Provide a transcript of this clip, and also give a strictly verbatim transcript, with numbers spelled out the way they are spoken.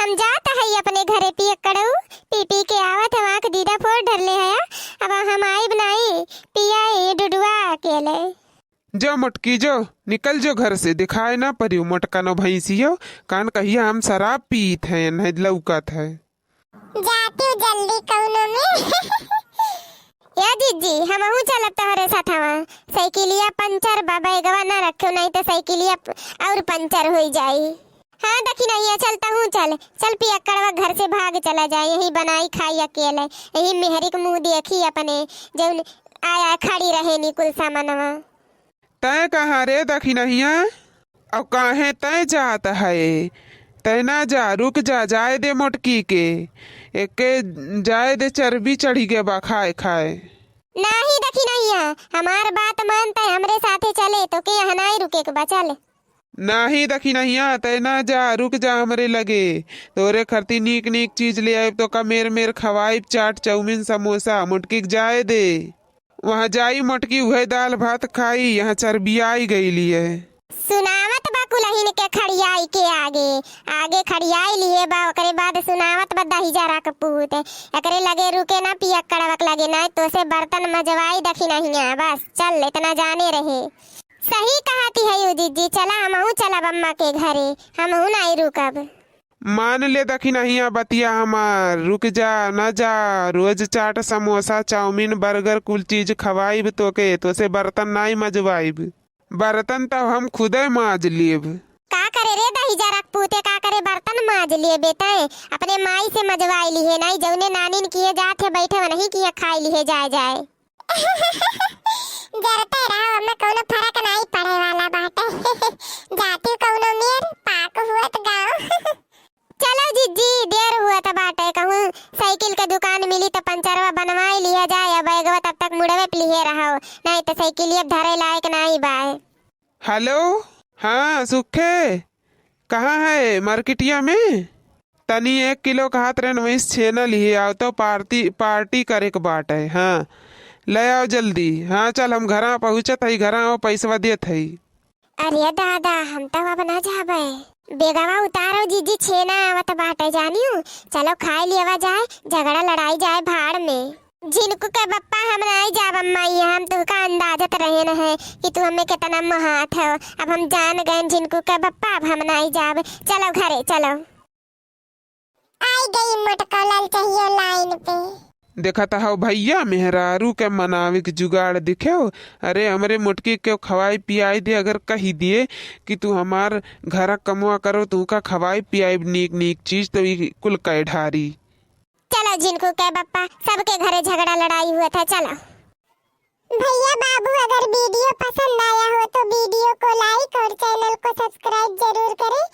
हम जात हई अपने घरे पियक्कड़ऊ, पी पी के आवत है, आँख दीदा फोर डरले है। अब हम आइब नाई, पिया ई डुडुआ अकेले। जो मोटकी जो, निकल जो घर से, दिखाए ना परियो मोटका नौ भैंसियो, कान कहिया हम शराब पीत हैं, नहीं लौकत है। जाती हूँ जल्दी कौनो में। ए जिज्जी, हमहू चलब तोहरे साथवा। साइकिलिया पंचर बा, बैगवा ना रखियो, नहीं तो साइकिलिया प-, और पंचर होई जाई। हाँ दखिनहिया, चल तहूँ चल, चल पियक्कड़वा घर से भाग चला जाए, यही बनाई खाई अकेले, यही मेहरी के मुँह देखी अपने, जौन आया खड़ी रहे नी कुल सामानवा। तैं कहाँ रे दखिनहिया? अउ काहे तैं जात है? तैं ना जा, रुक जा, जाए दे मोटकी के। एके जाए दे, चर्बी चढ़ी गे बा खाए खाए। नाही दखिनहिया, हमार बात मान, तैं हमरे साथे चले, तोके यहाँ नाही रुके के बा, चल। नाही दखिनहिया, तैं ना जा, रुक जा हमरे लगे। तोरे खरती नीक नीक चीज ले आइब, तोका मेर मेर खवाइब, चाट, चाउमीन, समोसा। मोटकी के जाए दे। वहाँ जाई मोटकी, उहे दाल भात खाई, यहाँ चर्बियाई गइली है। सुनावत बा कुलहिन के खड़ियाई के आगे, आगे खड़ियाई लिहे बा, ओकरे बाद सुनावत बा दहिजरा के पूत। एकरे लगे रुके ना पियक्कड़वा के लगे, ना तोसे बर्तन मजवाई दखिनहिया, बस चल, इतना जाने रहे। सही कहती है यू जिज्जी, चला हमहू चलब अम्मा के घरे, हमहू नाई रुकब। मान ले दखिनहिया बतिया हमार, रुक जा, न जा, रोज चाट, समोसा, चाउमीन, बर्गर, कुल चीज खवाइब तोके, तोसे बर्तन नाई मजवाइब। बर्तन तब हम खुदे माज लेब। का करे रे दहिजरा के पूते, का करे बर्तन माज लेबे तैं? अपने माई से मजवाई लिहे नाई, जौने नानिन किहे जात है बैठे वनही किहे खाई लिहे जाए जाए। जरते रहो, ओमे कौनो फरक नाई पड़े वाला बाटे। जाती कौनो मेर पाक हुअत गाँव। चलो जिज्जी, देर हुअत बाटे, कहूँ साइकिल के दुकान मिली त पंचरवा बनवाई लिहा जाए, अब बैगवा तब तक मुड़वे पे लिहे रहो, नाई त साइकिलिया धरे लायक नाई बाय। हेलो, हाँ सुखे, कहाँ है? मार्केटिया में? तनी एक किलो कहत रहन, वहीं से छेना लिहे आओ तो पार्टी, पार्टी करे के बाटे। हाँ, ले आओ जल्दी। हाँ, चल, हम घरा पहुँचत हई, घरा आओ, पैसवा देत हई। अरे दादा, हम तो अब ना जाबे। बेगवा उतारो जीजी, छेना आवत बाटे, जानियो। चलो खाए लियावा जाए, झगड़ा लड़ाई जाए भाड़ में। झिनकू के बप्पा, हम नाई जाब अम्मा इहाँ, हम तुहका अंदाजत रहेन है कि तू हमें केतना मोहात हो। अब हम जान गएन झिनकू के बप्पा, अब हम नाई जाब। चलो घरे, चलो। आई गई मोटको ललचहियो लाइन पे। देखत हौ भइया, मेहरारू के मनावे के जुगाड़ दिखेउ। अरे हमरे मोटकी के खवाई पियाई दे, अगर कहि दिए कि तू हमार घर कमवा करो, तुहका खवाई पियाई नीक नीक चीज, तो ई कुल कै ढारी। चलो झिनकू के बप्पा, सबके घरे झगड़ा लड़ाई हुआ था, चलो। भइया बाबू, अगर वीडियो पसंद आया हो तो वीडियो को like और चैनल को सब्सक्राइब जरूर करें।